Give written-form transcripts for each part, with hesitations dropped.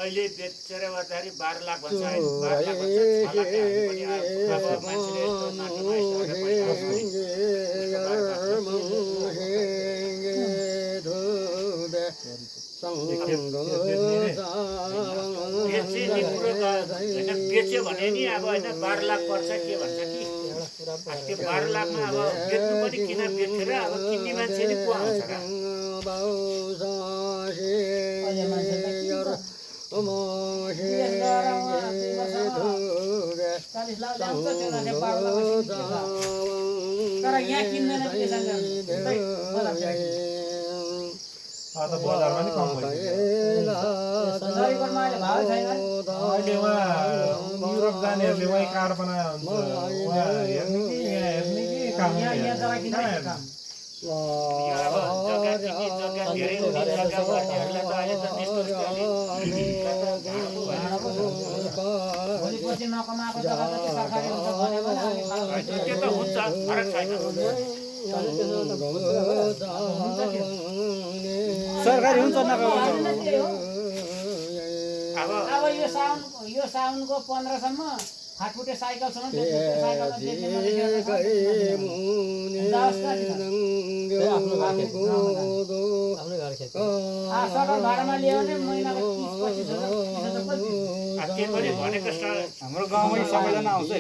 अहिले बेचेर गर्दाखेरि 12 लाख भन्छ 12 लाख भन्छ 6 लाख हामी पनि अब मान्छेले यस्तो नाटकमा बेच्यो भने नि अब होइन 12 लाख पर्छ के भन्छ कि त्यो 12 लाखमा अब बेच्नु पनि किन बेचेर अब किन्ने मान्छे नि को आउँछ र तर यहाँ किन्दैन त बजारमा नि कम युरोप जानेहरूले वहीँ कारपना सरकारी हुन्छ अब यो साउनको 15 सम्म हाटफुटे साइकलसम्म भाडामा ल्यायो भने महिनाको 30-25 हाम्रो गाउँमै सबैजना आउँछ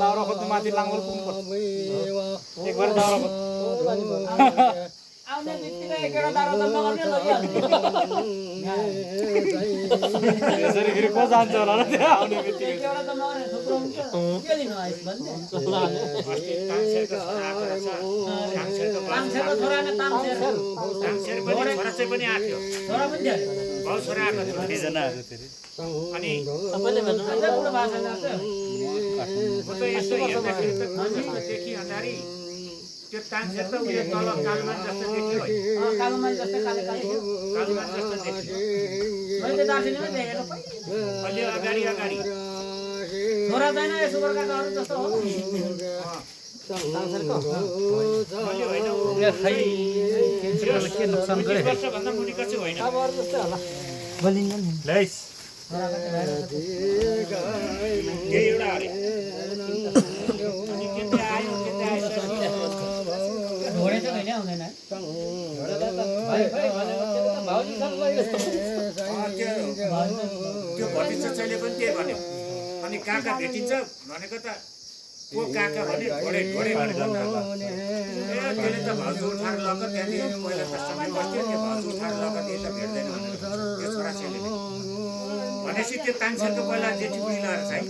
दाउरा खोज्नु माथि लाङ्गोल पुग्नुपर्छ एकबार दाउरा आउने बित्तिकै एकेटा दाउरा त नगर्ने यसरी फेरि को जान्छ होला र त्यहाँ आउने बित्तिकै एकेटा त नगर्ने थुप्रो हुन्छ के लिनु आइस भन्ने तामसेरको छोराले तामसेर पनि छोरा चाहिँ पनि आथ्यो छोरा पनि थियो बहुत छोरा आएको थियो कतिजना आएको फेरि अनि सबैले भन्नु अझै बुढो भाषा लाग्छ म त यस्तो हेर्दाखेरि त देखि अगाडि त्यो तामसेर त उयो तल कालमान जस्तो देखियो है कालोमान जस्तै काले काले थियो कालमान जस्तो देखियो मैले दार्जिलिङमै देखेको अलि अगाडि छोरा छैन यो सुगरकाहरू जस्तो हो के नोक्सान गरे वर्षभन्दा मुनिको चाहिँ होइन ल्याइस यही एउटा अरे अनि केटा आयो घोडे चाहिँ कहिले आउँदैन त्यो भतिजा चाहिँ पनि त्यही भन्यो अनि काका भेटिन्छ भनेको त को काका भने घोडे घोडे भनेको ए त्यसले त भाउजू उठाएर लग त्यहाँदेखि पहिला त समय बस्थ्यो त्यो भाउजू उठाएर लग त्यही त भेट्दैन त्यो छोराछोरीले भनेपछि त्यो ताङसेरको पहिला जेठी बुढी लगाएर चाहिँ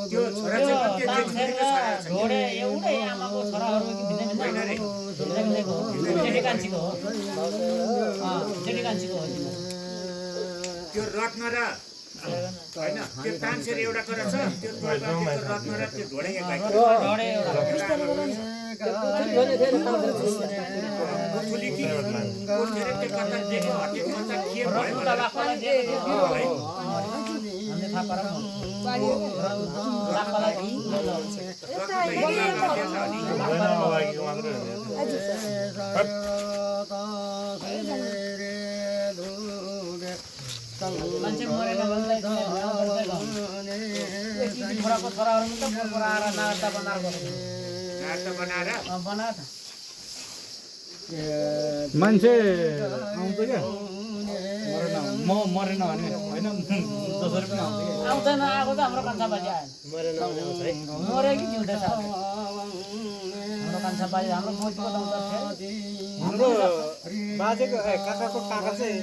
त्यो छोरा चाहिँ त्यो जेठी बुढीको छोरा छ घोडे एउटै आमाको छोराहरू कि भिन्दै भिन्दै होइन रे भिन्दैको जेठी कान्छीको हो जेठी कान्छीको हो त्यो रत्न र होइन त्यो ताङसेर एउटा कुरा छ त्यो रत्न र त्यो घोडे एक भाइ घोडे ठुली कि त्यो कता देख्यो हटेको के भयो लापा र लापालाई ढिलो हुँदैन अगाडिको मात्रै हो। मान्छे मरेन भने छोराको छोराहरू त पोरा आएर नाता बनाएर बनाएर बनाएर मान्छे आउँछ क्या म मरेन भने होइन 10 रुपियाँ आउँछ क्या आउँदैन आएको त हाम्रो कान्छा बाजे आएन मरे कि जिउँदैछ हाम्रो कान्छा बाजे हाम्रो मोचको हाम्रो बाजेको काकाको काका चाहिँ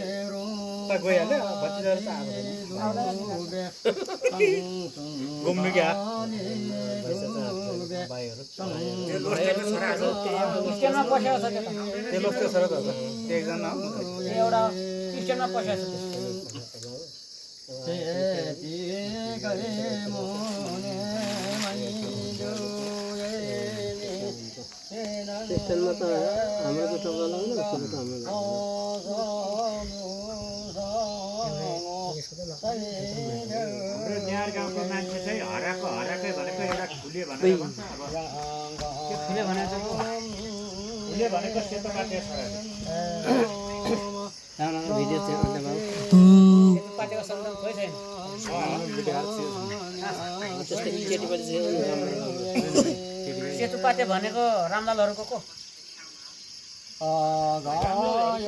त गइहाल्यो भतिजाहरू त आएको छैन घुम्नु क्या भाइहरू त्यो लोस्टेको छोराहरू क्रिस्चियनमा पसेको छ त्यो त्यो लोकको छोरा त त्यो एकजना हो एउटा क्रिस्चियनमा पसेको छ क्रिस्चियनमा त हाम्रो त टक्का लाग्दैन त्यसले त हाम्रो हाम्रो न्यार गाउँको मान्छे चाहिँ हराकै भनेको एउटा फुले भनेर भन्छ अब त्यो फुले भने चाहिँ फुले भनेको सेतो काटिया छोरा भिडियो चाहिँ अन्त बाबु सेतो पाटेको सन्तान खोइ छैन त्यस्तै केटीपाटी चाहिँ सेतो पाटे भनेको रामलालहरूको को